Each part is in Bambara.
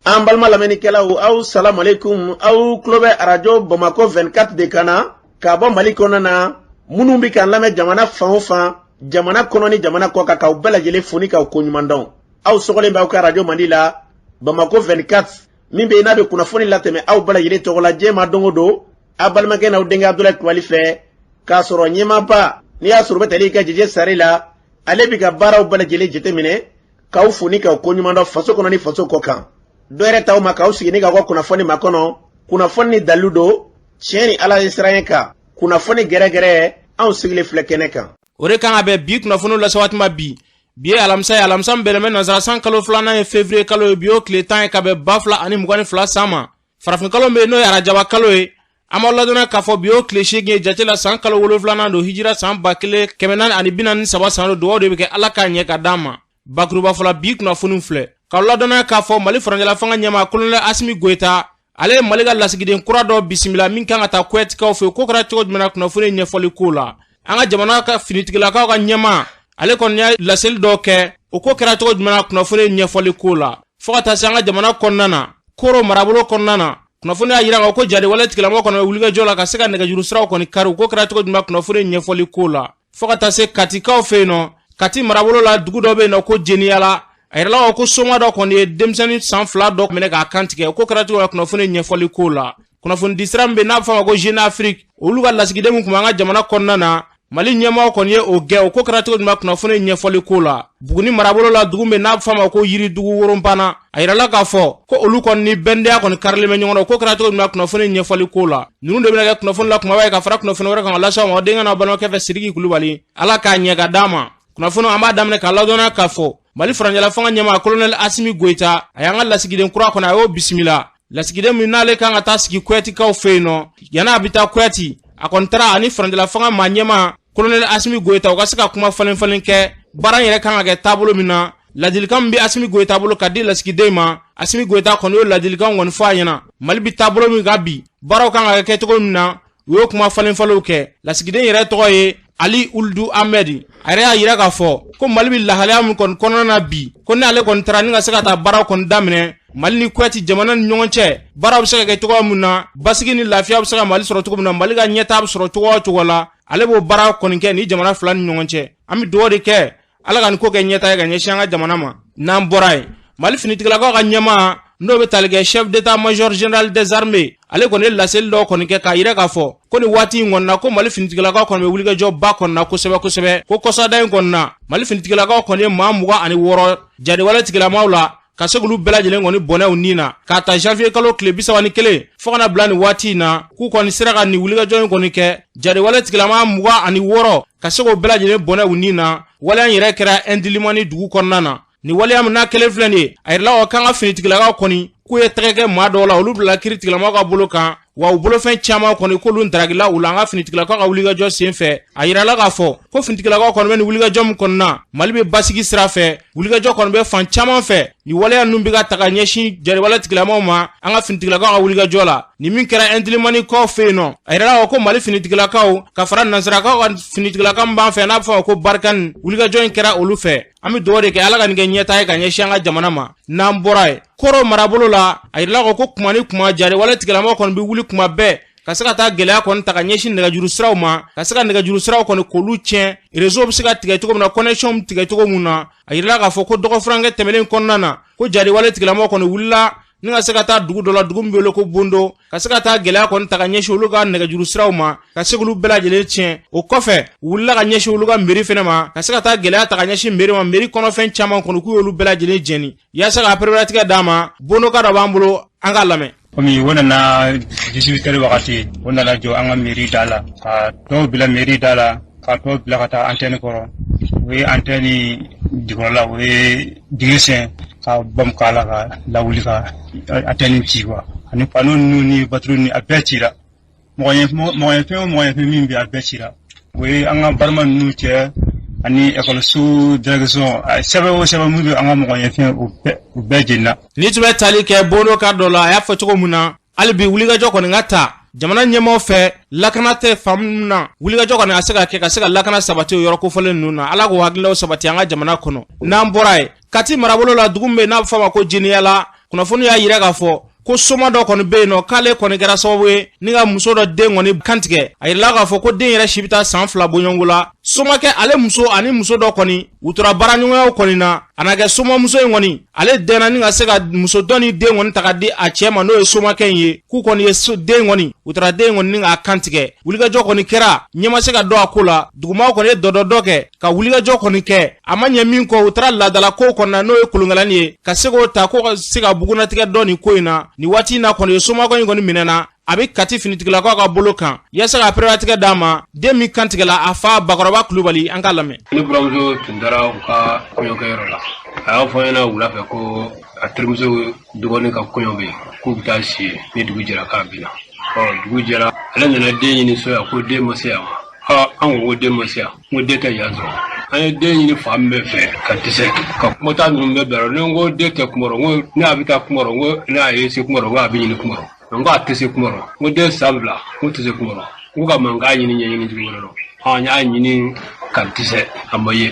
An balima lamɛnnikɛlaw, aw salamualeykum. Aw tulo bɛ arajo Bamakɔ 24 de kan na ka bɔ Mali kɔnɔna na. Minnu bɛ k'an lamɛn jamana fan o fan, jamana kɔnɔ ni jamana kɔ kan, k'aw bɛɛ lajɛlen fo ni k'aw koɲuman dɔn. Aw sɔgɔlen bɛ aw ka arajo mandi la, Bamakɔ 24, min bɛ yen n'a bɛ kunnafoni latɛmɛ aw bɛɛ lajɛlen tɔgɔ la diɲɛ ma don o don, aw balimakɛ n'aw denkɛ Abudulayi Kulubali fɛ, k'a sɔrɔ ɲɛmaaba n'i y'a sɔrɔ u bɛ tali kɛ Jeje Sare la, ale bɛ ka baaraw bɛɛ lajɛlen jateminɛ, k'aw fo ni k'aw koɲuman dɔn faso kɔnɔ ni faso kɔ kan. Dɔ yɛrɛ t'aw ma k'aw sigi ni k'aw ka kunnafoni makɔnɔ, kunnafoni ni dalilu don, tiɲɛ ni Ala ye siran kan, kunnafoni gɛrɛgɛrɛ, anw sigilen filɛ kɛnɛ kan. O de kan ka bɛn bi kunnafoniw lase waati ma bi. Bi ye alamisa ye, alamisa min bɛnnen bɛ nansara san kalo filanan ye, février kalo ye. Bi y'o tile 10 ye ka bɛn 2022 san ma. Farafin kalo min bɛ yen, n'o ye arajaba kalo ye, an b'aw ladɔnniya k'a fɔ bi y'o tile 8 ye jate la. San kalo wolonfilanan don, hijira san 1443 san don. Dugawu de bɛ kɛ, Ala k'a ɲɛ ka d'an ma. Bakuruba fɔlɔ, bi kunnafoniw filɛ k'aw ladɔnniya k'a fɔ Mali furancɛla fanga ɲɛmaa Kolonɛli Asimi Goyita, ale ye Mali ka lasigiden kura dɔ bisimila min kan ka taa Kuwɛtikaw fɛ. Ko kɛra cogo jumɛn na? Kunnafoni ɲɛfɔli ko la, an ka jamana ka finitigilakaw ka ɲɛmaa, ale kɔni ye laseli dɔ kɛ. O ko kɛra cogo jumɛn na? Kunnafoni ɲɛfɔli ko la, fo ka taa se an ka jamana kɔnɔna na, Koro marabolo kɔnɔna na, kunnafoni y'a jira ko jariwale tigilamɔgɔ kɔni bɛ wulikajɔ la ka se ka nɛgɛjuru siraw kɔni kari. O ko kɛra cogo jumɛn? Kunnafoni ɲɛfɔli ko la, fo ka taa se Katikaw fɛ yen nɔ, Kati marabolo la, dugu dɔ bɛ yen nɔ ko Jeniyala, a yirala ko soma dɔ kɔni ye denmisɛnnin san 2 dɔ minɛ k'a kantigɛ. O ko kɛra cogo jumɛn? Kunnafoni ɲɛfɔli ko la, kunnafoni di sira min bɛ n'a bɛ f'a ma ko Jeune Afrique, olu ka lasigiden min tun b'an ka jamana kɔnɔna na, Mali ɲɛmaaw kɔni ye o gɛn. O ko kɛra cogo jumɛn? Kunnafoni ɲɛfɔli ko la, Buguni marabolo la, dugu min n'a bɛ f'a ma ko Yiridugu Woronbana, a yirala k'a fɔ ko olu kɔni ni bɛndenya kɔni karilen bɛ ɲɔgɔn na. O ko kɛra cogo jumɛn? Kunnafoni ɲɛfɔli ko la, ninnu de bɛna kɛ kunnafoni la kumaba ye ka fara kunnafoni wɛrɛ kan ka lase aw ma aw denkɛ n'aw balimakɛ fɛ, Sidiki Kulubali. Ala k'a ɲɛ ka d'an ma. Kunnafoni, an b'a daminɛ k'a ladɔnniya k'a fɔ Mali furancɛla fanga ɲɛmaa Kolonɛli Asimi Goyita, a y'an ka lasigiden kura kɔnɔ, a y'o bisimila. Lasigiden min n'ale kan ka taa sigi Kuwɛtikaw fɛ yen nɔ, yanni a bɛ taa Kuwɛti, a kɔni taara ani furancɛla fanga maa ɲɛmaa Kolonɛli Asimi Goyita, u ka se ka kuma falen falen kɛ baara in yɛrɛ kan ka kɛ taabolo min na. Ladilikan min bɛ Asimi Goyita bolo ka di lasigiden ma, Asimi Goyita kɔni y'o ladilikan kɔni fɔ a ɲɛna. Mali bɛ taabolo min kan bi, baaraw kan ka kɛ cogo min na, u y'o kuma falen falenw kɛ. Lasigiden yɛrɛ tɔgɔ ye Ali Uludu Ahmed. A yɛrɛ y'a yira k'a fɔ ko Mali bɛ lahalaya min kɔni kɔnɔna na bi, ko n'ale kɔni taara ni ka se ka taa baaraw kɔni daminɛ Mali ni Kuwɛti jamana ni ɲɔgɔn cɛ, baaraw bɛ se ka kɛ cogoya min na, basigi ni lafiya bɛ se ka Mali sɔrɔ cogo min na, Mali ka ɲɛtaa bɛ sɔrɔ cogoya o cogo la, ale b'o baara kɔni kɛ ni jamana fila ni ɲɔgɔn cɛ. An bɛ dugawu de kɛ, Ala ka nin ko kɛ ɲɛtaa ye ka ɲɛsin an ka jamana ma. N'an bɔra yen, Mali finitigilakaw ka ɲɛmaa, n'o bɛ tali kɛ chef d'état major général des armées, ale kɔni ye laseli dɔw kɔni kɛ k'a yira k'a fɔ ko nin waati in kɔni na, ko Mali finitigilakaw kɔni bɛ wulikajɔ ba kɔni na kosɛbɛ kosɛbɛ. Ko kɔsada in kɔni na, Mali finitigilakaw kɔni ye maa 26 jariwale tigilamaw la ka se k'olu bɛɛ lajɛlen kɔni bɔnɛ u ni na, k'a ta janvier kalo tile 31 fo ka na bila nin waati in na, k'u kɔni sera ka nin wulikajɔ in kɔni kɛ, jariwale tigilama 26, ka se k'o bɛɛ lajɛlen bɔnɛ u ni na. Waleya in yɛrɛ kɛra Ɛndilimani dugu kɔnɔna na. Nin waleya min n'a kelen filɛ nin ye, a yirala k'an ka finitigilakaw kɔni k'u ye tɛgɛ kɛ maa dɔw la, olu bilala kiiri tigilamaw ka bolo kan, wa u bolofɛn caman kɔni k'olu daragila u la an ka finitigilakaw ka wulikajɔ sen fɛ. A yirala k'a fɔ ko finitigilakaw kɔni bɛ nin wulikajɔ min kɔni na, Mali bɛ basigi sira fɛ, wulikajɔ kɔni bɛ fan caman fɛ. Nin waleya ninnu bɛ ka ta ka ɲɛsin jariwale tigilamaw ma an ka finitigilakaw ka wulikajɔ la. Nin min kɛra Ɛndilimani-kaw fɛ yen nɔ, a yirala ko Mali finitigilakaw ka fara nansarakaw ka finitigilaka min b'an fɛ, n'a bɛ fɔ a ma ko Barikani, wulikajɔ in kɛra olu fɛ. An bɛ dugawu de kɛ, Ala ka nin kɛ ɲɛtaa ye ka ɲɛsin an ka jamana ma. N'an bɔra yen, Koro marabolo la, a yirala ko kuma ni kuma, jariwale tigilamaw kɔni bɛ wuli kuma bɛɛ ka se ka taa gɛlɛya kɔni ta ka ɲɛsin nɛgɛjuru siraw ma, ka se ka nɛgɛjuru siraw kɔni k'olu tiɲɛ, réseau bɛ se ka tigɛ cogo min na, connexion bɛ tigɛ cogo min na. A yirala k'a fɔ ko dɔgɔfurankɛ tɛmɛnen kɔnɔna na, ko jariwale tigilamaw kɔni wulila ni ka se ka taa dugu dɔ la, dugu min bɛ wele ko Bondo, ka se ka taa gɛlɛya kɔni ta ka ɲɛsin olu ka nɛgɛjuru siraw ma, ka se k'olu bɛɛ lajɛlen tiɲɛ. O kɔfɛ, u wulila ka ɲɛsin olu ka mairie fɛnɛ ma, ka se ka taa gɛlɛya ta ka ɲɛsin mairie ma, mairie kɔnɔfɛn caman kɔni k'u y'olu bɛɛ lajɛlen jɛni. Yaasa ka pereperelatigɛ d'a ma, Bondoka dɔ b'an bolo, an k'a lamɛn. Komi o nana 18 heures wagati, o nana jɔ an ka mairie da la, ka dɔw bila mairie da la, ka dɔw bila ka taa antenne kɔrɔ. O ye antenne jukɔrɔla, o ye dingɛ sen ka bombe k'a la ka lawuli ka antenne ci quoi. Ani panneau ninnu ni batterie ni a bɛɛ cira. Mɔgɔ ɲɛfɛn o mɔgɔ ɲɛfɛn min bɛ, a bɛɛ cira. O ye an ka barama ninnu cɛ ani ekɔliso direction, sɛbɛn o sɛbɛn min bɛ an ka mɔgɔ ɲɛfɛn, o bɛɛ jenina. Ni tun bɛ tali kɛ Bondoka dɔ la, a y'a fɔ cogo min na, hali bi wulikajɔ kɔni ka ta jamana ɲɛmaaw fɛ, lakana tɛ fan minnu na, wulikajɔ kɔni ka se ka kɛ ka se ka lakana sabati o yɔrɔ kofɔlen ninnu na. Ala k'o hakililaw sabati an ka jamana kɔnɔ. N'an bɔra yen, Kati marabolo la, dugu min bɛ yen n'a bɛ fɔ a ma ko Jeniyala. Kunnafoni y'a yira k'a fɔ ko soma dɔ kɔni bɛ yen nɔ, k'ale kɔni kɛra sababu ye ni ka muso dɔ den kɔni kantigɛ. A yirala k'a fɔ ko den yɛrɛ si bɛ taa san 2 bɔɲɔgɔnko la. Somakɛ ale muso ani muso dɔ kɔni, u tora baaraɲɔgɔnyaw kɔni na. A na kɛ somamuso in kɔni, ale dɛnna ni ka se ka muso dɔ ni den kɔni ta ka di a cɛ ma, n'o ye somakɛ in ye. K'u kɔni ye den kɔni, u taara den kɔni ni k'a kantigɛ. Wulikajɔ kɔni kɛra, ɲɛ ma se ka dɔn a ko la. Dugumaaw kɔni ye dɔdɔdɔ kɛ ka wulikajɔ kɔni kɛ, a ma ɲɛ min kɔ, u taara laadala kow kɔni na, n'o ye kolonkalani ye, ka se k'o ta ko ka se ka bugunnatigɛ dɔn nin ko in na. Nin waati in na kɔni, ye somakɛ in kɔni minɛna, a bɛ Kati finitigilakaw ka bolo kan yaasa ka pereperelatigɛ d'a ma. Den min kantigɛla, a fa Bakɔrɔba Kulubali, an k'a lamɛn. Ne buramuso tun taara u ka kɔɲɔkɛyɔrɔ la. A y'a fɔ n ɲɛna wula fɛ ko a terimuso dɔgɔnin ka kɔɲɔ bɛ yen, k'u bɛ taa si yen, ni dugu jɛra k'a bɛ na. Ɔ, dugu jɛra, ale nana den ɲini so yan, ko den ma se yan ma. An ko den ma se yan, n ko den tɛ yan sɔrɔ. An ye den ɲini fan bɛɛ fɛ ka dɛsɛ ka kumata ninnu bɛɛ bila. Ni n ko den tɛ kuma rɔ, n ko ne a bɛ taa kuma rɔ, n ko ne a ye se kuma rɔ, n ko a bɛ ɲini kuma rɔ. N ko a tɛ se kuma rɔ, n ko den san 2, n ko tɛ se kuma rɔ, n ko ka mankan ɲini ɲɛɲini cogo wɛrɛ rɔ. An y'a ɲini ka dɛsɛ, a ma ye.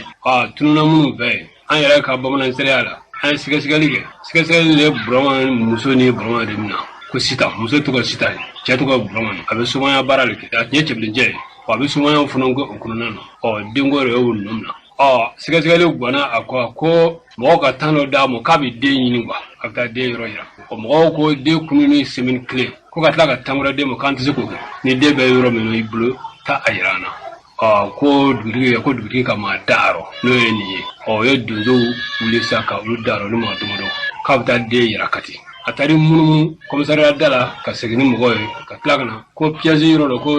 Tununna minnu fɛ yen, an yɛrɛ ka bamanan seereya la, an ye sɛgɛsɛgɛli kɛ. Sɛgɛsɛgɛli de Burama muso ni Burama de mina ko Sitan. Muso tɔgɔ Sitan ye, cɛ tɔgɔ Burama. A bɛ somaya baara de kɛ, a tun ye cɛbilencɛ ye, a bɛ somaya fana kɛ o kɔnɔna na. Ɔ, denko yɛrɛ y'o nɔ minɛ. Ɔ, sɛgɛsɛgɛli ganna a kɔ ko mɔgɔw ka tan dɔ d'a ma k'a bɛ den ɲini kuwa, a bɛ taa den yɔrɔ yira. Ɔ, mɔgɔw ko den kununi semaine kelen, ko ka tila ka tan wɛrɛ den ma, k'an tɛ se k'o kɛ. Ni den bɛ yɔrɔ min na i bolo, taa a yira an na. Ɔ, ko dugutigi ka maa da a rɔ, n'o ye nin ye. Ɔ, o ye donsow wuli sa ka olu da a rɔ ni maa damadɔ k'a bɛ taa den yira Kati. A taara munumunu commissariat da la ka segin ni mɔgɔw ye, ka tila ka na ko piège yɔrɔ dɔ, ko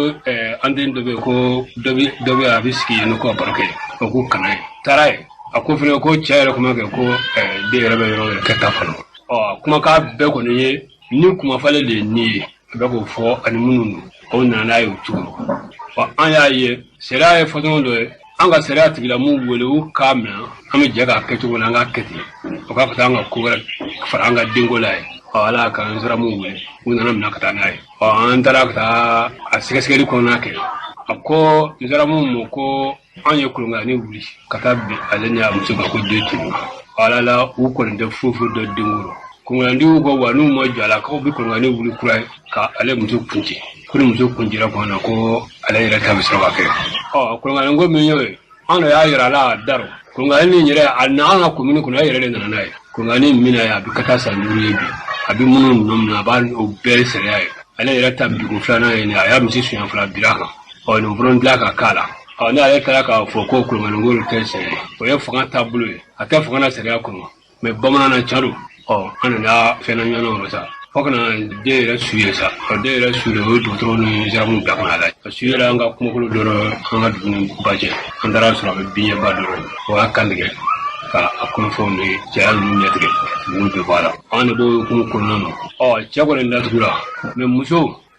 antenne dɔ bɛ yen, ko dɔ bɛ a bɛ sigi yen ko ka baro kɛ. O ko kana ye, taara yen. A ko fana ko cɛ yɛrɛ kuma kɛ ko den yɛrɛ bɛ yɔrɔ wɛrɛ kɛ ta fɔlɔ. Ɔ, kumakan bɛɛ kɔni ye ni kumafalen de ye nin ye, a bɛ k'o fɔ ani minnu don, o nana n'a ye o cogo. Ɔ, an y'a ye sariya ye fɔcogo dɔ ye, an ka sariya tigilamɔgɔw wele, u k'a minɛ, an bɛ jɛ k'a kɛ cogo min na, an k'a kɛ ten. O k'a ka taa an ka ko wɛrɛ fara an ka denko la ye. Ɔ, Ala k'an sera minnu wele, u nana minɛ ka taa n'a ye. Ɔ, an taara ka taa a sɛgɛsɛgɛli kɔnɔna kɛ. A ko n sera minnu ma ko an ye kolonkalani wuli ka taa bin ale ni a muso kan, ko den tununna. Ala la, u kɔni tɛ foyi foyi dɔn denko rɔ. Kolonkalanitigiw ko wa n'u ma jɔ a la, k'aw bɛ kolonkalani wuli kura ye ka ale muso kuncɛ, ko ni muso kuncɛra tuma na, ko ale yɛrɛ ta bɛ sɔrɔ ka kɛ. Ɔ, kolonkalaniko min y'o ye, an de y'a yira a la a da rɔ. Kolonkalani in yɛrɛ, a na an ka komini kɔnɔ, a yɛrɛ de nana n'a ye. Kolonkalani min na ye, a bɛ ka taa san 5 ye bi. A bɛ minnu nɔ minɛ, a b'a o bɛɛ sariya ye. Ale yɛrɛ ta biko filanan ye nin ye, a y'a misi siɲɛ 2 biri a kan. Ɔ, nin fana dilan ka k'a la. Ɔ, n'ale taara k'a fɔ ko kolonkalaniko tɛ sariya ye, o ye fanga taabolo ye, a tɛ fanga na sariya kɔnɔ. Mɛ bamanan na ca don. Ɔ, an nana fɛn na ɲɔgɔn na sa, fo ka na den yɛrɛ su ye sa. Ɔ, den yɛrɛ su de, o ye dɔgɔtɔrɔw ni zaramuw bila ka na lajɛ. A su yɛrɛ, an ka kumakolo dɔ an ka dugu ni ba cɛ, an taara sɔrɔ a bɛ biɲɛba dɔ, o y'a kantigɛ ka a kɔnɔfɛnw ni cɛya ninnu ɲɛtigɛ, dugu bɛɛ bɔ a la. An de b'o hukumu kɔnɔna na. Ɔ, cɛ kɔni datugura, mɛ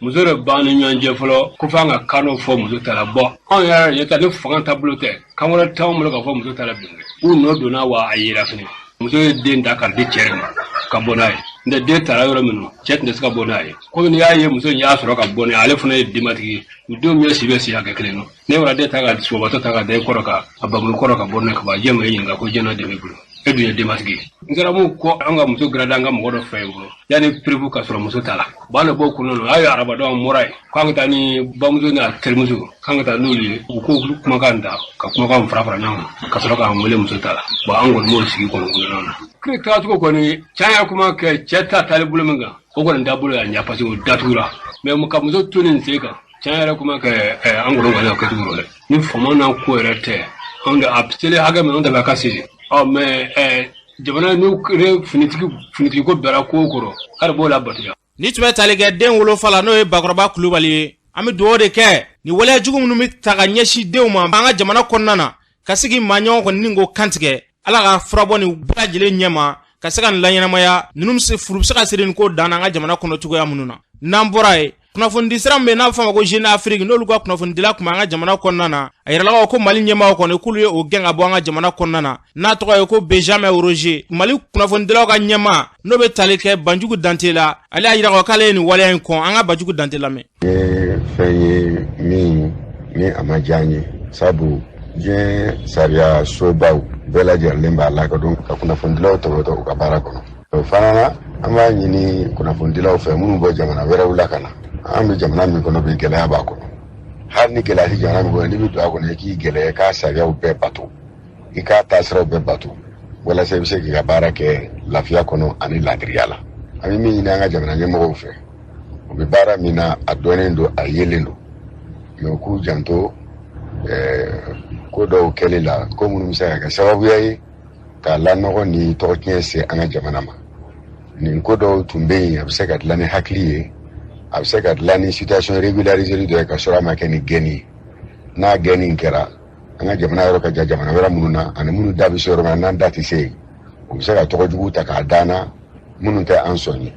muso de b'an ni ɲɔgɔn cɛ fɔlɔ, ko f'an ka kan dɔ fɔ muso ta la. Bɔn, anw yɛrɛ ɲɛ ta ni fanga taabolo tɛ, kan wɛrɛ t'anw bolo ka fɔ muso ta la bilen. U nɔ donna wa, a yera fɛnɛ. Muso ye den ta k'a di cɛ ma ka bɔ n'a ye. N tɛ den taara yɔrɔ min na, cɛ tun tɛ se ka bɔ n'a ye. Komi n'i y'a ye muso in y'a sɔrɔ ka bɔ n'a ye, ale fana ye denbatigi ye. U denw bɛɛ si bɛ si hakɛ kelen na. Ne wara den ta ka sogobatɔ ta ka da i kɔrɔ kan, a bamuru kɔrɔ ka bɔ n'a ye ka ban, jɛn ma e ɲininka ko jɛn den b'i bolo, e dun ye denbatigi ye. N sera mun ko an ka muso gɛrɛ an ka mɔgɔ dɔ fɛ yen fɔlɔ, yanni preuve ka sɔrɔ muso ta la. Ba de b'o kɔnɔna na, a ye arabadon an bɔra yen k'an ka taa ni bamuso n'a terimuso, k'an ka taa n'olu ye, u k'o kumakan ta ka kumakan fara fara ɲɔgɔn kan ka sɔrɔ k'an wele muso ta la. Bon, an kɔni b'o sigi kɔnɔ kɔnɔna na. Kiri tagacogo kɔni, tiɲɛ yɛrɛ kuma kɛ, cɛ ta taali bolo min kan, o kɔni dabolo y'a ɲɛ, parce que o datugura. Mɛ ka muso to nin sen kan, tiɲɛ yɛrɛ kuma kɛ, an kɔni kɔni o kɛcogo rɔ dɛ. Ni faama n'a ko yɛrɛ tɛ, anw de a selen hakɛ min, anw tɛ ka se. Ɔ, mɛ jamana n'u finitigi ko bɛra ko kɔrɔ, hali b'o la batoya. Ni tun bɛ tali kɛ den wolofa la, n'o ye Bakɔrɔba Kulubali ye. An bɛ dugawu de kɛ ni waleya jugu minnu bɛ ta ka ɲɛsin denw ma an ka jamana kɔnɔna na, ka sigi maa ɲɔgɔn kɔni ni k'o kantigɛ, Ala ka furabɔ nin bɛɛ lajɛlen ɲɛma ka se ka nin laɲɛnamaya ninnu furu bɛ se ka siri nin ko dan an ka jamana kɔnɔ cogoya minnu na. N'an bɔra yen, kunnafonidi sira min bɛ yen n'a bɛ fɔ a ma ko Jeune Afrique, n'olu ka kunnafonidila tun bɛ an ka jamana kɔnɔna na, a yirala ko Mali ɲɛmaaw kɔni k'olu ye o gɛn ka bɔ an ka jamana kɔnɔna na, n'a tɔgɔ ye ko Benjamin Roger. Mali kunnafonidilaw ka ɲɛmaa, n'o bɛ tali kɛ Banjugu Dante la, ale y'a yira k'ale ye nin waleya in kɔn. An ka Banjugu Dante lamɛn. Ye fɛn ye min ni a ma diya n ye, sabu diɲɛ sariya sobaw bɛɛ lajɛlen b'a lakodɔn ka kunnafonidilaw tɔbɔtɔ u ka baara kɔnɔ. O fana na, An b'a ɲini kunnafonidilaw fɛ minnu bɔ jamana wɛrɛw la ka na. An bɛ jamana min kɔnɔ bi, gɛlɛya b'a kɔnɔ. Hali ni gɛlɛya tɛ jamana min kɔnɔ, n'i bɛ don a kɔnɔ, i k'i gɛlɛya, i k'a sariyaw bɛɛ bato, i k'a taasiraw bɛɛ bato, walasa i bɛ se k'i ka baara kɛ lafiya kɔnɔ ani laadiriya la. An bɛ min ɲini an ka jamana ɲɛmɔgɔw fɛ, u bɛ baara min na, a dɔnnen don, a yelen don, mɛ u k'u janto ko dɔw kɛli la, ko minnu bɛ se ka kɛ sababuya ye k'a lanɔgɔ ni tɔgɔtiɲɛ se an ka jamana ma. Nin ko dɔw tun bɛ yen, a bɛ se ka dilan ni hakili ye, a bɛ se ka dilan ni situation régularisée dɔ ye, ka sɔrɔ a ma kɛ ni gɛnni ye. N'a gɛnni kɛra, an ka jamana yɔrɔ ka jan jamana wɛrɛ minnu na, ani minnu da bɛ se yɔrɔ min na, n'an da tɛ se yen, u bɛ se ka tɔgɔ jugu ta k'a d'an na minnu tɛ an sɔn ye.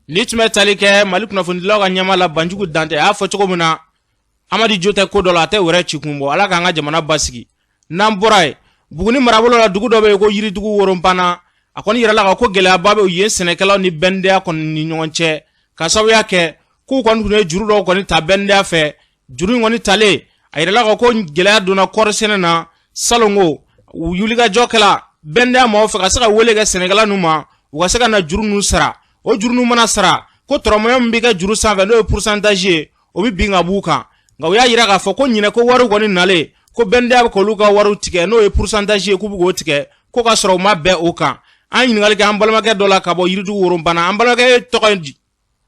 Ni tun bɛ tali kɛ Mali kunnafonidilaw ka ɲɛmaa la, Banjugu Dantɛ, a y'a fɔ cogo min na, Amadi jo tɛ ko dɔ la, a tɛ wɛrɛ ci kun bɔ. Ala k'an ka jamana basigi. N'an bɔra yen, Buguni marabolo la, dugu dɔ bɛ yen ko Yiridugu Woronpanna. A kɔni yirala ka ko gɛlɛyaba bɛ yen sɛnɛkɛlaw ni BNDA kɔni ni ɲɔgɔn cɛ, ka sababuya kɛ k'u kɔni tun ye juru dɔw kɔni ta BNDA fɛ. Juru in kɔni talen, a yirala ka ko gɛlɛya donna kɔɔri sɛnɛ na salongo. Wulikajɔ kɛla BNDA maaw fɛ ka se ka wele kɛ sɛnɛkɛla ninnu ma, u ka se ka na juru ninnu sara. O juru ninnu mana sara, ko tɔrɔmɔɲɔ min bɛ kɛ juru sanfɛ, n'o ye pourcentage ye, o bɛ bin ka b'u kan. Nka u y'a yira k'a fɔ ko ɲinɛ ko wariw kɔni nalen, ko BNDA bɛ k'olu ka wariw tigɛ, n'o ye pourcentage ye, k'u bɛ k'o tigɛ, ko ka sɔrɔ u ma bɛn o kan. An ɲininkali kɛ an balimakɛ dɔ la ka bɔ Yiridugu Woronbana. An balimakɛ tɔgɔ ye di?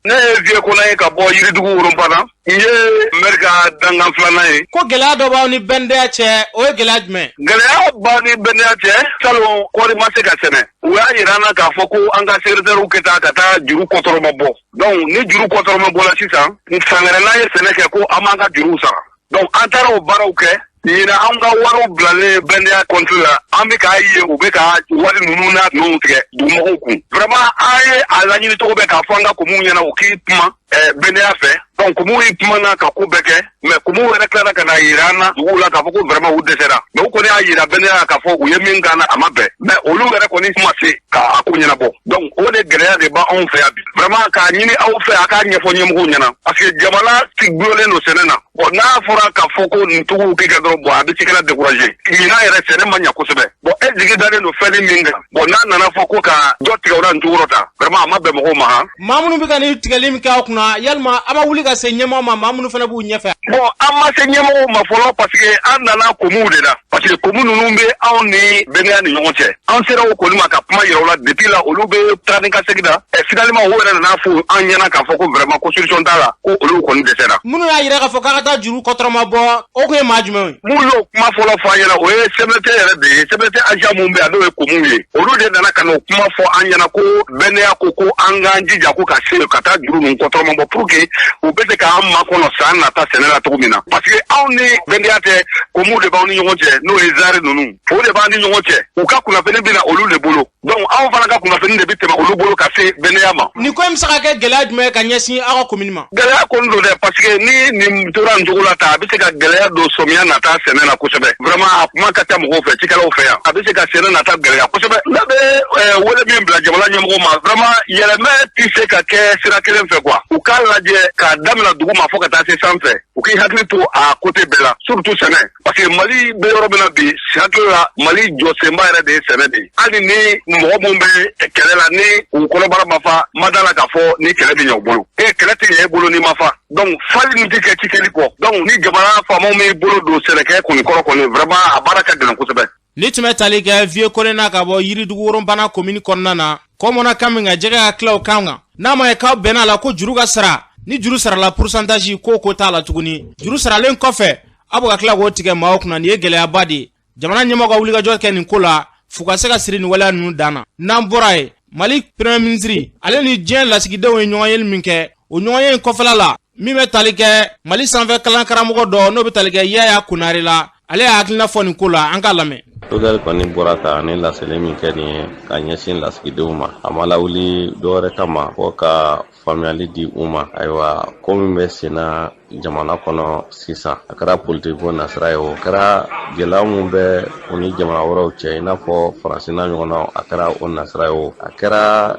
Ne ye Vieux Kona ye ka bɔ Yiridugu Woronbana. N ye maire ka dankan filanan ye. Ko gɛlɛya dɔ b'aw ni BNDA cɛ, o ye gɛlɛya jumɛn? Gɛlɛya b'aw ni BNDA cɛ, salon kɔɔri ma se ka sɛnɛ. U y'a yira an na k'a fɔ ko an ka secrétaire kɛ taa ka taa juru kɔtɔrɔma bɔ. Donc ni juru kɔtɔrɔma bɔla sisan, san wɛrɛ n'an ye sɛnɛ kɛ, ko an b'an ka juruw sara. Donc an taara o baaraw kɛ. Ɲinan, an ka wariw bilalen BNDA compte la, an bɛ k'a ye u bɛ ka wari ninnu n'a ninnu tigɛ dugumɔgɔw kun. Vraiment, an ye a laɲini cogo bɛɛ k'a fɔ an ka kominiw ɲɛna, u k'i kuma BNDA fɛ. Donc kominiw y'i kuma na ka ko bɛɛ kɛ, mais kominiw yɛrɛ tilara ka na yira an na duguw la k'a fɔ ko vraiment u dɛsɛra. Mais u kɔni y'a yira BNDA k'a fɔ u ye min k'an na, a ma bɛn, mais olu yɛrɛ kɔni ma se k'a ko ɲɛnabɔ. Donc o de gɛlɛya de b'anw fɛ yan bi. Vraiment, k'a ɲini aw fɛ, a k'a ɲɛfɔ ɲɛmɔgɔw ɲɛna, parce que jamana ti gulonlen don sɛnɛ na. Bon, n'a fɔra k'a fɔ ko nin tigiw k'i kɛ dɔrɔn, bon, a bɛ cikɛla décourager. Ɲinan yɛrɛ, sɛnɛ ma ɲa kosɛbɛ. Bon, e jigi dalen don fɛn min kan, bon, n'a nana fɔ ko ka dɔ tigɛ o la nin cogo ta, vraiment, a ma bɛn mɔgɔw ma han. Maa minnu bɛ ka nin tigɛli min kɛ aw kunna, yalima a ma wuli ka se ɲɛmɔgɔ ma, maa minnu fana b'u ɲɛfɛ? Bon, an ma se ɲɛmɔgɔw ma fɔlɔ, parce que an nana komuw de la, parce que komu ninnu bɛ anw ni BNDA ni ɲɔgɔn cɛ. An sera o kɔni ma ka kuma yira u la. Depuis la, olu bɛ taa ni ka segin na. Finalement, o yɛrɛ nana fɔ an ɲɛna k'a fɔ ko vraiment, ko solution t'a la, ko olu kɔni dɛsɛra. Minnu y'a yira k'a fɔ k'a ka taa juru kɔtɔrɔma bɔ, o kun ye maa jumɛnw ye? Minnu y'o kuma fɔlɔ fɔ an ɲɛna, o ye CMDT yɛrɛ de ye. CMDT agent mun bɛ yan, n'o ye komuw ye, olu de nana ka n'o kuma fɔ an ɲɛna ko BNDA ko an k'an jija ko ka se ka taa juru ninnu kɔtɔrɔma bɔ, pour que u bɛ se k'an makɔnɔ san nata sɛnɛ la cogo min na, parce que anw ni BNDA tɛ, komuw de b'anw ni ɲɔgɔn cɛ, n'o ye zare ninnu, o de b'an ni ɲɔgɔn cɛ. U ka kunnafoni bɛ na olu de bolo, donc anw fana ka kunnafoni de bɛ tɛmɛ olu bolo ka se BNDA ma. Nin ko in bɛ se ka kɛ gɛlɛya jumɛn ye ka ɲɛsin aw ka komini ma? Gɛlɛya kɔni don dɛ, parce que ni nin tora nin cogo la tan, a bɛ se ka gɛlɛya don sɔmiya nata sɛnɛ la kosɛbɛ. Vraiment, a kuma ka ca mɔgɔw fɛ, cikɛlaw fɛ yan, a bɛ se ka sɛnɛ nata gɛlɛya kosɛbɛ. Ne bɛ wele min bila jamana ɲɛmɔgɔw ma, vraiment, yɛlɛmɛ tɛ se ka kɛ sira kelen fɛ quoi. U k'a lajɛ k'a daminɛ dugu ma fo ka taa se sanfɛ, u k'i hakili to a côté bɛɛ la, surtout sɛnɛ, parce que Mali bɛ yɔrɔ min na bi, hakili la, Mali jɔsenba yɛrɛ de ye sɛnɛ de ye. Hali ni mɔgɔ minnu bɛ kɛlɛ la, ni u kɔnɔbara ma fa, ma da la k'a fɔ ni kɛlɛ bɛ ɲɛ u bolo. E kɛlɛ tɛ ɲɛ e bolo n'i ma fa. Donc fali nin tɛ kɛ cikɛli kɔ. Donc ni jamana faamaw m'i bolo don sɛnɛkɛ kɔni kɔrɔ kɔni, vraiment, a baara ka gɛlɛn kosɛbɛ. Ni tun bɛ tali kɛ Vieux Kone na ka bɔ Yiridugu Woronbana komini kɔnɔna na, kɔmɔna kan min ka jɛgɛ ka tila o kan kan, n'a ma ye k'aw bɛnna a la ko juru ka sara, ni juru sarala, pourcentage ko t'a la tuguni. Juru saralen kɔfɛ, aw bɛ ka tila k'o tigɛ maaw kunna. Nin ye gɛlɛyaba de ye. Jamana ɲɛmɔgɔ ka wulikajɔ kɛ nin ko la f'u ka se ka siri nin waleya ninnu dan na. N'an bɔra yen, Mali premier ministre, ale ni diɲɛ lasigidenw ye ɲɔgɔn yeli min kɛ, o ɲɔgɔn ye kɔfɛla la, min bɛ tali kɛ Mali sanfɛ kalan karamɔgɔ dɔ, n'o bɛ tali kɛ Yaya Konare la, ale y'a hakilina fɔ nin ko la. An k'a lamɛn. Choguel kɔni bɔra ka ni laseli min kɛ nin ye ka ɲɛsin lasigidenw ma, a ma lawuli dɔwɛrɛ kama fɔ ka faamuyali di u ma. Ayiwa, ko min bɛ senna jamana kɔnɔ sisan, a kɛra politiki ko nasira ye o, a kɛra gɛlɛya min bɛ u ni jamana wɛrɛw cɛ, i n'a fɔ Faransi n'a ɲɔgɔnnaw, a kɛra o nasira ye o, a kɛra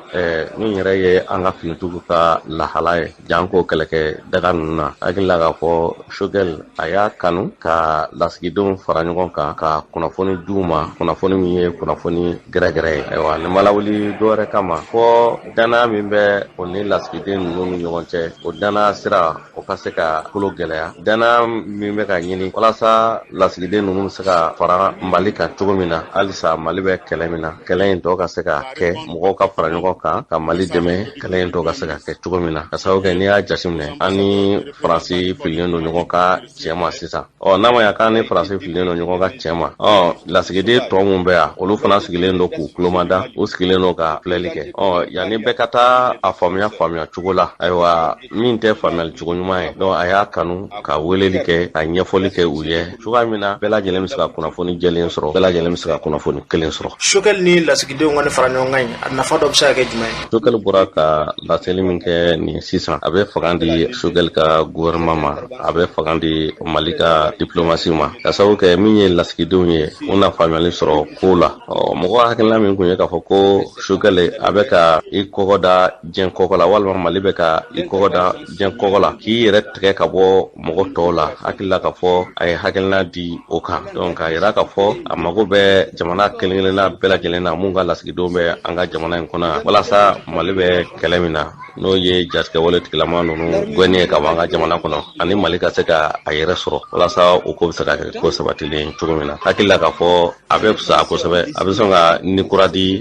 min yɛrɛ ye an ka finitigiw ka lahala ye janko kɛlɛkɛ daga ninnu na. Hakili la k'a fɔ Choguel a y'a kanu ka lasigidenw fara ɲɔgɔn kan ka kunnafoni di u ma, kunnafoni min ye kunnafoni gɛrɛgɛrɛ ye. Ayiwa, nin ma lawuli dɔwɛrɛ kama fɔ danaya min bɛ o ni lasigiden ninnu ni ɲɔgɔn cɛ, o danaya sira o ka se ka kolo gɛlɛya, danaya min bɛ ka ɲini walasa lasigiden ninnu bɛ se ka fara Mali kan cogo min na. Halisa Mali bɛ kɛlɛ min na, kɛlɛ in tɔ ka se ka kɛ, mɔgɔw ka fara ɲɔgɔn kan ka Mali dɛmɛ, kɛlɛ in tɔ ka se ka kɛ cogo min na, ka sababu kɛ n'i y'a jateminɛ, an ni Faransi fililen don ɲɔgɔn ka cɛ ma sisan. Ɔ, n'a ma ɲa k'an ni Faransi fililen don ɲɔgɔn ka cɛ ma, ɔ, lasigiden tɔ mun bɛ yan, olu fana sigilen don k'u tulomada, u sigilen don ka filɛli kɛ. Ɔ, yanni bɛɛ ka taa a faamuya faamuya cogo la, ayiwa, min tɛ faamuyali cogo ɲuman ye. Donc a y'a kanu ka weleli kɛ, ka ɲɛfɔli kɛ u ye cogoya min na bɛɛ lajɛlen bɛ se ka kunnafoni jɛlen sɔrɔ, bɛɛ lajɛlen bɛ se ka kunnafoni kelen sɔrɔ. Choguel ni lasigidenw kɔni fara ɲɔgɔn kan in, a nafa dɔ bɛ se ka kɛ jumɛn ye? Choguel bɔra ka laseli min kɛ nin sisan, a bɛ fanga di Choguel ka gouvernement ma, a bɛ fanga di Mali ka diplomasi ma, ka sababu kɛ min ye lasigidenw ye, u na faamuyali sɔrɔ ko la. Ɔ, mɔgɔ hakilina min kun ye k'a fɔ ko Choguel a bɛ ka i kɔgɔ da diɲɛ kɔgɔ la, walima Mali bɛ ka i kɔgɔ da diɲɛ kɔgɔ la, k'i yɛrɛ tigɛ ka bɔ mɔgɔ tɔw la, hakili la k'a fɔ a ye hakilina di o kan. Donc k'a yira k'a fɔ a mago bɛ jamana kelen kelenna bɛɛ lajɛlen na mun ka lasigidenw bɛ an ka jamana in kɔnɔ yan, walasa Mali bɛ kɛlɛ min na, n'o ye jatigɛwale tigilama ninnu gɛnni ye ka bɔ an ka jamana kɔnɔ, ani Mali ka se ka a yɛrɛ sɔrɔ, walasa o ko bɛ se ka kɛ ko sabatilen cogo min na. Hakili la k'a fɔ a bɛ fisaya kosɛbɛ, a bɛ sɔn ka ni kura di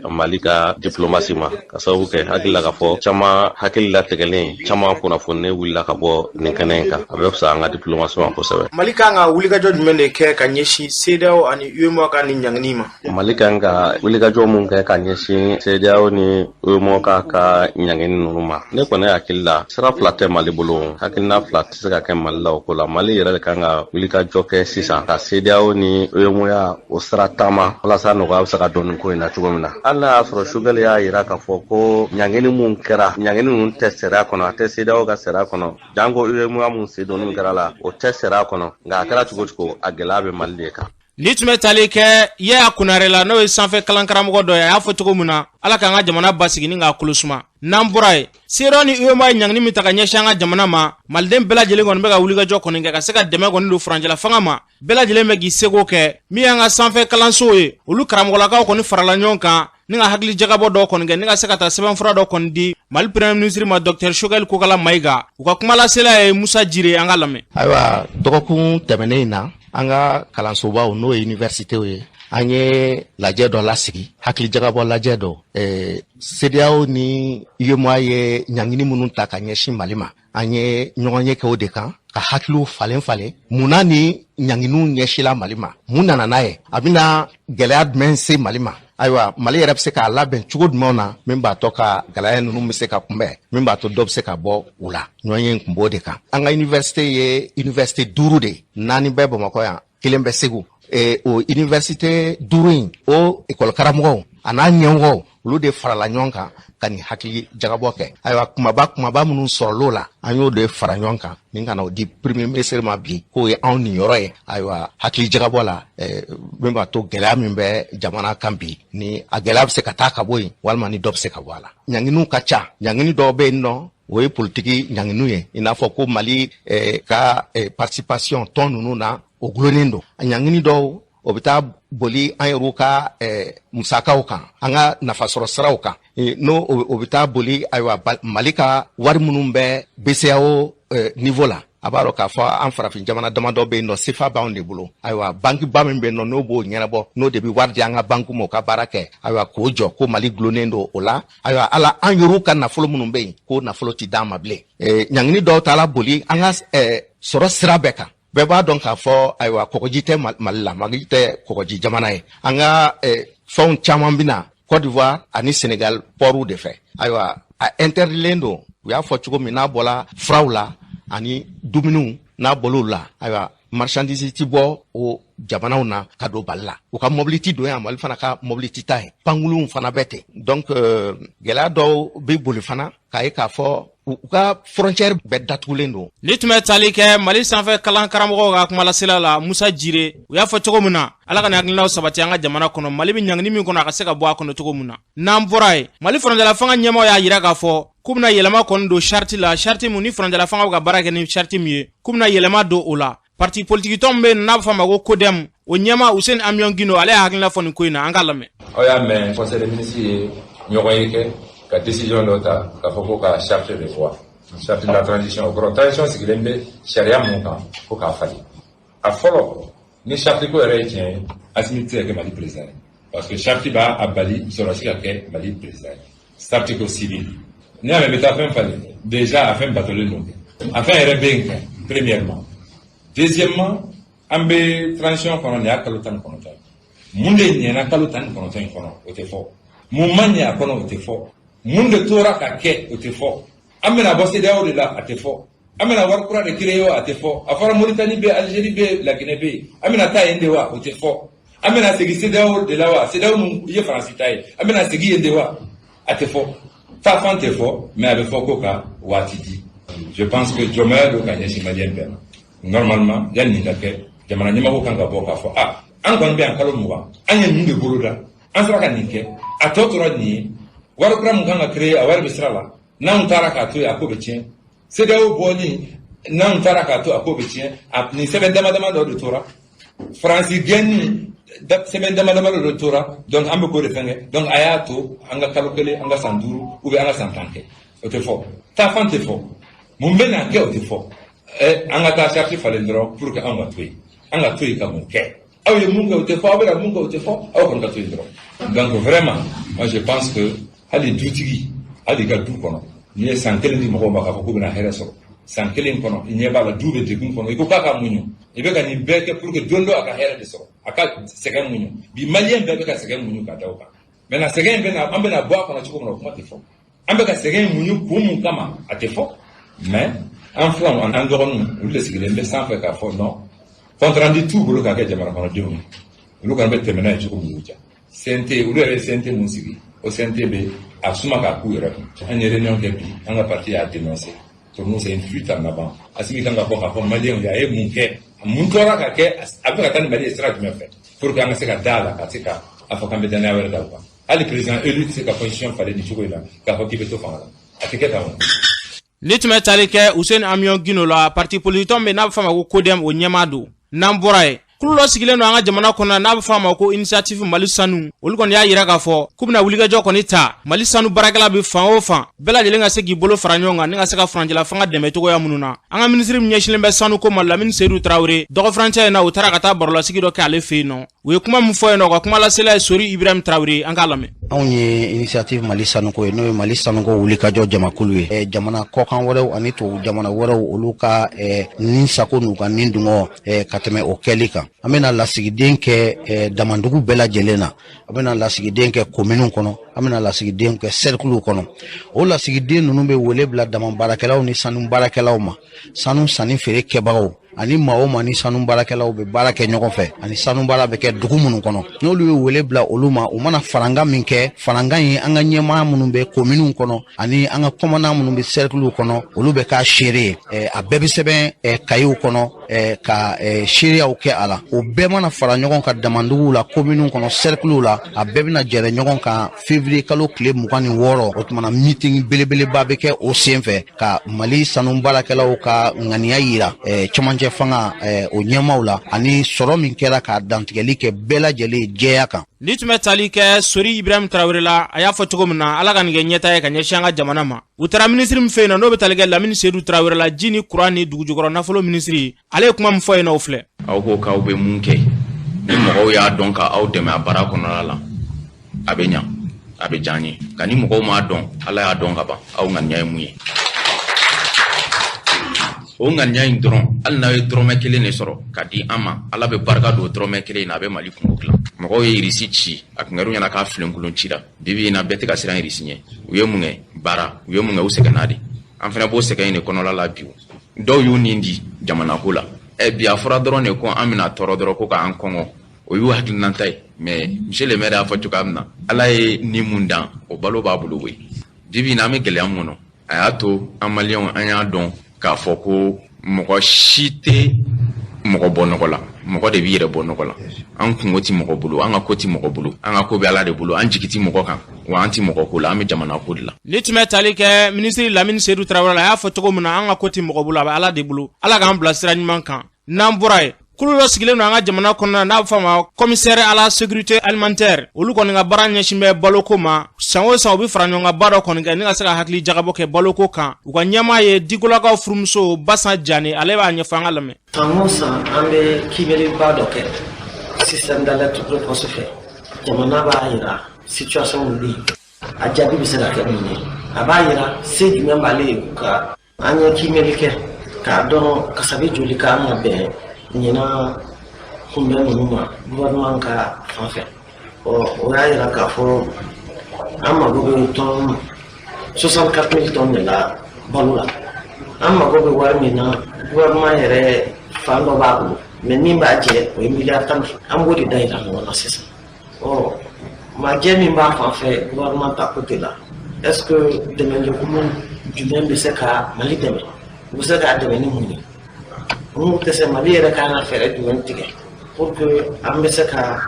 Mali ka diplomasi ma, ka sababu kɛ hakili la k'a fɔ caman hakili latigɛlen, caman kunnafoni wulila ka bɔ nin kɛnɛ in kan. A bɛ fisaya an ka diplomasi ma kosɛbɛ. Mali kan ka wulikajɔ jumɛn de kɛ ka ɲɛsin CEDEAO ani UEMOA ka nin ɲangini ma? Mali kan ka wulikajɔ mun kɛ ka ɲɛsin CEDEAO ni UEMOA ka ɲangini ninnu ma, ne kɔni hakili la, sira fila tɛ Mali bolo, hakilina fila tɛ se ka kɛ Mali la o ko la. Mali yɛrɛ de kan ka wulikajɔ kɛ sisan ka CEDEAO ni UEMOA o sira taama, walasa nɔgɔya bɛ se ka don nin ko in na cogo min na. Hali n'a y'a sɔrɔ Choguel y'a yira k'a fɔ ko ɲangini mun kɛra, ɲangini ninnu tɛ sariya kɔnɔ, a tɛ CEDEAO ka sariya kɔnɔ, janko UEMOA mun sen donni kɛra la, o tɛ sariya kɔnɔ, nka a kɛra cogo cogo, a gɛlɛya bɛ Mali de kan. Ni tun bɛ tali kɛ Yaya Konare la, n'o ye sanfɛ kalankaramɔgɔ dɔ ye, a y'a fɔ cogo min na, Ala k'an ka jamana basigi ni k'a kolo suma. N'an bɔra yen, CEDEAO ni UEMOA ye ɲangini min ta ka ɲɛsin an ka jamana ma, maliden bɛɛ lajɛlen kɔni bɛ ka wulikajɔ kɔni kɛ ka se ka dɛmɛ kɔni don furancɛla fanga ma. Bɛɛ lajɛlen bɛ k'i seko kɛ. Min y'an ka sanfɛ kalansow ye, olu karamɔgɔlakaw kɔni farala ɲɔgɔn kan ni ka hakili jagabɔ dɔ kɔni kɛ, ni ka se ka taa sɛbɛnfura dɔ kɔni di Mali premier ministre ma, Docteur Choguel Kokala Mayiga. U ka kumalasela ye Musa Jire, an ka lamɛn. Ayiwa, dɔgɔkun tɛmɛnen in na, an ka kalansobaw, n'o ye universitéw ye, an ye lajɛ dɔ lasigi, hakili jagabɔ lajɛ dɔ. CEDEAO ni UEMOA ye ɲangini minnu ta ka ɲɛsin Mali ma, an ye ɲɔgɔn ye kɛ o de kan, ka hakiliw falen falen. Munna ni ɲanginiw ɲɛsila Mali ma? Mun nana n'a ye? A bɛna gɛlɛya jumɛn se Mali ma? Ayiwa, Mali yɛrɛ bɛ se k'a labɛn cogo jumɛnw na min b'a to ka gɛlɛya ninnu bɛ se ka kunbɛn, min b'a to dɔ bɛ se ka bɔ u la? Ɲɔgɔn ye kun b'o de kan. An ka université ye université 5 de ye, 4 bɛ Bamakɔ yan, 1 bɛ Segu. O université 5 in, o ekɔli karamɔgɔw a n'a ɲɛmɔgɔw, olu de farala ɲɔgɔn kan ka nin hakili jagabɔ kɛ. Ayiwa, kumaba kumaba minnu sɔrɔl'o la, an y'o de fara ɲɔgɔn kan ni ka na o di premier ministre ma bi, k'o ye anw niyɔrɔ ye. Ayiwa, hakili jagabɔ la, min b'a to gɛlɛya min bɛ jamana kan bi, ni a gɛlɛya bɛ se ka taa ka bɔ yen, walima ni dɔ bɛ se ka bɔ a la. Ɲanginiw ka ca. Ɲangini dɔw bɛ yen nɔ, o ye politiki ɲanginiw ye, i n'a fɔ ko Mali ka participation tɔn ninnu na, o gulonnen don. Ɲangini dɔw, o bɛ taa boli an yɛrɛw ka musakaw kan, an ka nafasɔrɔ siraw kan, n'o o bɛ taa boli, ayiwa, Mali ka wari minnu bɛ BCEAO niveau la. A b'a dɔn k'a fɔ an farafin jamana damadɔ bɛ yen nɔ, CFA b'anw de bolo. Ayiwa, bankiba min bɛ yen nɔ, n'o b'o ɲɛnabɔ, n'o de bɛ wari di an ka banku ma u ka baara kɛ, ayiwa, k'o jɔ ko Mali gulonnen don o la. Ayiwa, ala an yɛrɛw ka nafolo minnu bɛ yen, k'o nafolo ti d'an ma bilen. Ɲangini dɔw taara boli an ka sɔrɔ sira bɛɛ kan. Bɛɛ b'a dɔn k'a fɔ, ayiwa, kɔgɔji tɛ Mali la, Mali tɛ kɔgɔji jamana ye. An ka fɛnw caman bɛ na Côte d'Ivoire ani Sénégal pɔriw de fɛ. Ayiwa, a interdilen don, u y'a fɔ cogo min, n'a bɔla furaw la ani dumuniw, n'a bɔl'o la, ayiwa, marchandise ti bɔ o jamanaw na ka don Mali la, u ka mɔbili ti don yan, Mali fana ka mɔbili ti taa yen, pankurunw fana bɛ ten. Donc gɛlɛya dɔw bɛ boli fana k'a ye k'a fɔ u ka frontière bɛɛ datugulen don. Ni tun bɛ tali kɛ Mali sanfɛ kalan karamɔgɔw ka kumalasela la, Musa Jire, u y'a fɔ cogo min na, Ala ka nin hakilinaw sabati an ka jamana kɔnɔ, Mali bɛ ɲangini min kɔnɔ, a ka se ka bɔ a kɔnɔ cogo min na. N'an bɔra yen, Mali furancɛla fanga ɲɛmaaw y'a yira k'a fɔ k'u bɛna yɛlɛma kɔni don sariti la, sariti mun ni furancɛla fanga bɛ ka baara kɛ ni sariti min ye, k'u bɛna yɛlɛma don o la. Parti politiki tɔn min bɛ yen n'a bɛ fɔ a ma ko CODEM, O ɲɛmaa Useni Amiyɔn Gindo, ale y'a hakilina fɔ nin ko in na, an k'a lamɛn. Aw y'a mɛn, conseil des ministres ye ɲɔgɔn ye kɛ ka décision dɔ ta k'a fɔ ko ka charte revoir, charte de la transition. O kɔrɔ, transition sigilen bɛ sariya mun kan, ko k'a falen. A fɔlɔ, ni charte ko yɛrɛ ye tiɲɛ ye, Asimi tɛ se ka kɛ Mali président ye, parce que charte b'a a bali sɔrɔdasi ka kɛ Mali président ye. Charte ko civil, n'i y'a mɛn bɛ taa fɛn falen, déjà a fɛn batolen don, a fɛn yɛrɛ bɛ yen kɛ, premièrement. Deuxièmement, an bɛ transition kɔnɔ, nin y'a kalo 19 ye. Mun de ɲɛna kalo 19 in kɔnɔ, o tɛ fɔ. Mun ma ɲɛ a kɔnɔ, o tɛ fɔ. Mun de tora ka kɛ, o tɛ fɔ. An bɛna bɔ CEDEAO de la, a tɛ fɔ. An bɛna wari kura de créer o, a tɛ fɔ. A fɔra Mauritanie bɛ, Algérie bɛ, Laginɛ bɛ yen, an bɛna taa yen de wa, o tɛ fɔ. An bɛna segin CEDEAO de la wa? CEDEAO mun ye Faransi ta ye, an bɛna segin yen de wa, a tɛ fɔ. Taafan tɛ fɔ, mais a bɛ fɔ ko ka waati di. Je pense que jɔnmaya don ka ɲɛsin maliyɛn bɛɛ ma. Normalement, yanni nin ka kɛ, jamana ɲɛmɔgɔw kan ka bɔ k'a fɔ: a an kɔni bɛ yan kalo 20, an ye nin de bolo da, an sera ka nin kɛ, a tɔ tora nin ye. Wari kura mun kan ka créer, a wari bɛ sira la. N'anw taara k'a to yen, a ko bɛ tiɲɛ. CEDEAO bɔli, n'anw taara k'a to, a ko bɛ tiɲɛ. A nin sɛbɛn dama dama dɔ de tora, Faransi gɛnni sɛbɛn dama dama dɔ de tora. Donc an bɛ k'o de fɛn kɛ. Donc a y'a to an ka kalo kelen, an ka san 5 ou bien an ka san 10 kɛ. O tɛ fɔ, taafan tɛ fɔ, mun bɛ na kɛ, o tɛ fɔ. An ka taa charte falen dɔrɔn pour que anw ka to yen. An ka to yen ka mun kɛ? Aw ye mun kɛ, o tɛ fɔ. Aw bɛna mun kɛ, o tɛ fɔ. Aw kɔni ka to yen dɔrɔn. Donc vraiment, moi je pense que hali dutigi, hali i ka du kɔnɔ, n'i ye san kelen di mɔgɔw ma k'a fɔ k'u bɛna hɛrɛ sɔrɔ san kelen kɔnɔ, i ɲɛ b'a la du bɛ degun kɔnɔ, i ko k'a ka muɲu, i bɛ ka nin bɛɛ kɛ pour que don dɔ a ka hɛrɛ de sɔrɔ, a ka sɛgɛn muɲu. Bi maliyɛn bɛɛ bɛ ka sɛgɛn muɲu ka da o kan. Maintenant, sɛgɛn in bɛna, an bɛna bɔ a kɔnɔ cogo min na, o kuma tɛ fɔ. An bɛ ka sɛgɛn in muɲu kun mun kama, a tɛ fɔ. Mais an filanw, an dɔgɔninw, olu de sigilen bɛ sanfɛ k'a fɔ non, compte rendu t'u bolo k'a kɛ jamana kɔnɔdenw ye. Olu kɔni bɛ tɛmɛ n'a ye cogo min y'u diya. CNT, olu yɛrɛ ye CNT mun sigi, o CNT bɛ a suma k'a k'u yɛrɛ kun. An ye réunion kɛ bi, an ka parti y'a dénoncé. Pour nous, c'est une fuite en avant. Asimi kan ka bɔ k'a fɔ maliyɛnw ye a ye mun kɛ, mun tora ka kɛ, a bɛ ka taa ni Mali ye sira jumɛn fɛ, pour que an ka se ka da a la, ka se ka a fɔ k'an bɛ danaya wɛrɛ da o kan. Hali président élu tɛ se ka constitution falen nin cogo in na k'a fɔ k'i bɛ to fanga la, a tɛ kɛ tan o. Ni tun bɛ tali kɛ Useni Amiyɔn Gindo la, parti politique tɔn bɛ n'a bɛ fɔ a ma ko CODEM, o ɲɛmaa don. N'an bɔra yen, kulu dɔ sigilen don an ka jamana kɔnɔ n'a bɛ fɔ a ma ko Initiative Mali Sanu. Olu kɔni y'a yira k'a fɔ k'u bɛna wulikajɔ kɔni ta, Mali sanu baarakɛla bɛ fan o fan, bɛɛ lajɛlen ka se k'i bolo fara ɲɔgɔn kan ni ka se ka furancɛla fanga dɛmɛ cogoya minnu na. An ka minisiri min ɲɛsinnen bɛ sanu ko ma, Lamini Seyidu Tarawele, dɔgɔfurancɛ in na, u taara ka taa barolasigi dɔ kɛ ale fɛ yen nɔ. U ye kuma min fɔ yen nɔ, u ka kuma lasela ye Sori Ibrahim Tarawele, an k'a lamɛn. Anw ye Initiative Mali Sanuko ye, n'o ye Mali sanuko wulikajɔ jamakulu ye. Jamana kɔkan wɛrɛw ani tubabu jamana wɛrɛw, olu ka nin sako n'u ka nin dungɔ ka tɛmɛ o kɛli kan. An bɛna lasigiden kɛ damandugu bɛɛ lajɛlen na, an bɛna lasigiden kɛ kominiw kɔnɔ, an bɛna lasigiden kɛ sɛrikiliw kɔnɔ. O lasigiden ninnu bɛ wele bila dama baarakɛlaw ni sanu baarakɛlaw ma, sanu sanni feere kɛbagaw ani maa o maa ni sanu baarakɛlaw bɛ baara kɛ ɲɔgɔn fɛ ani sanu baara bɛ kɛ dugu minnu kɔnɔ. N'olu ye wele bila olu ma, u mana faranga min kɛ, faranga in, an ka ɲɛmaa minnu bɛ kominiw kɔnɔ ani an ka kɔmɔnan minnu bɛ sɛrikiliw kɔnɔ, olu bɛ k'a seere ye. A bɛɛ bɛ sɛbɛn kayew kɔnɔ ka seereyaw kɛ a la. O bɛɛ mana fara ɲɔgɔn kan damanduguw la, kominiw kɔnɔ, sɛrikiliw la, a bɛɛ bɛna jɛrɛ ɲɔgɔn kan février kalo tile 26. O tuma na, meeting belebeleba bɛ kɛ o sen fɛ ka Mali sanu baarakɛlaw ka ŋaniya yira cɛmancɛ fanga o ɲɛmaaw la, ani sɔrɔ min kɛra k'a dantigɛli kɛ bɛɛ lajɛlen jɛya kan. Ni tun bɛ tali kɛ Sori Ibrahim Tarawele la, a y'a fɔ cogo min na, Ala ka nin kɛ ɲɛta ye ka ɲɛsin an ka jamana ma. U taara minisiri min fɛ yen nɔ, n'o bɛ tali kɛ Lamini Seyidu Tarawele la, ji ni kuran ni dugujukɔrɔ nafolo minisiri, ale ye kuma min fɔ yen nɔ, o filɛ. Aw ko k'aw bɛ mun kɛ, ni mɔgɔw y'a dɔn ka aw dɛmɛ a baara kɔnɔna la, a bɛ ɲa, a bɛ diya an ye. Nka ni mɔgɔw m'a dɔn, Ala y'a dɔn ka ban aw ŋaniya ye mun ye. O ŋaniya in dɔrɔn, hali n'aw ye dɔrɔmɛ kelen de sɔrɔ ka di an ma, Ala bɛ barika don dɔrɔmɛ kelen in na, a bɛ Mali kungo dilan. Mɔgɔw ye Irisi ci, a tun kɛr'u ɲɛna k'a filenkolon cira. Bi bi in na, bɛɛ tɛ ka siran Irisi ɲɛ. U ye mun kɛ? Baara. U ye mun kɛ? U sɛgɛnna de. An fana b'o sɛgɛn in de kɔnɔla la bi. Dɔw y'u nin di jamana ko la. Ɛ, bi a fɔra dɔrɔn de ko an bɛna tɔɔrɔ dɔrɔn, ko k'an kɔngɔ, o y'u hakilinata ye. Mais monsieur le maire y'a fɔ cogoya min na, Ala ye ni mun dan, o balo b'a bolo koyi. Bi bi in na, an bɛ gɛlɛya min kɔnɔ, a y'a to an maliyɛnw, an y'a dɔn k'a fɔ ko mɔgɔ si tɛ mɔgɔ bɔ nɔgɔ la, mɔgɔ de b'i yɛrɛ bɔ nɔgɔ la. An kungo ti mɔgɔ bolo, an ka ko ti mɔgɔ bolo, an ka ko bɛ Ala de bolo. An jigi ti mɔgɔ kan, wa an ti mɔgɔ ko la, an bɛ jamana ko de la. Ni tun bɛ tali kɛ minisiri Lamini Seyidu Tarawele la, a y'a fɔ cogo min na, an ka ko ti mɔgɔ bolo, a bɛ Ala de bolo. Ala k'an bila sira ɲuman kan. N'an bɔra yen, Kulu dɔ sigilen don an ka jamana kɔnɔna n'a bɛ fɔ a ma commissaire à la sécurité alimentaire. Olu kɔni ka baara ɲɛsin bɛ baloko ma. San o san, u bɛ fara ɲɔgɔn kan ba dɔ kɔni kɛ ni ka se ka hakili jagabɔ kɛ baloko kan. U ka ɲɛmaa ye Dikolakaw furumuso Basan Jane, ale b'a ɲɛfɔ, an ka lamɛn. San o san, an bɛ kiimɛliba dɔ kɛ système d'alerte précoce fɛ. Jamana b'a yira situation min bɛ yen, a jaabi bɛ se ka kɛ mun ye, a b'a yira se jumɛn b'ale ye ka an ye kiimɛli kɛ k'a dɔn kasabi joli kan ka bɛn ɲinan kunbɛn ninnu ma gouvernement ka fan fɛ. Ɔ, o y'a yira k'a fɔ an mago bɛ tonne 64 000 tonnes de la balo la. An mago bɛ wari min na, gouvernement yɛrɛ fan dɔ b'a bolo, mais min b'a jɛ, o ye miliyari 12. An b'o de da yira ɲɔgɔn na sisan. Ɔ, majɛ min b'a fan fɛ gouvernement ta côté la, est ce que dɛmɛjɛkulu jumɛn bɛ se ka Mali dɛmɛ? U bɛ se k'a dɛmɛ ni mun ye? Mun tɛ se, Mali yɛrɛ kan ka fɛɛrɛ jumɛn tigɛ pour que an bɛ se ka,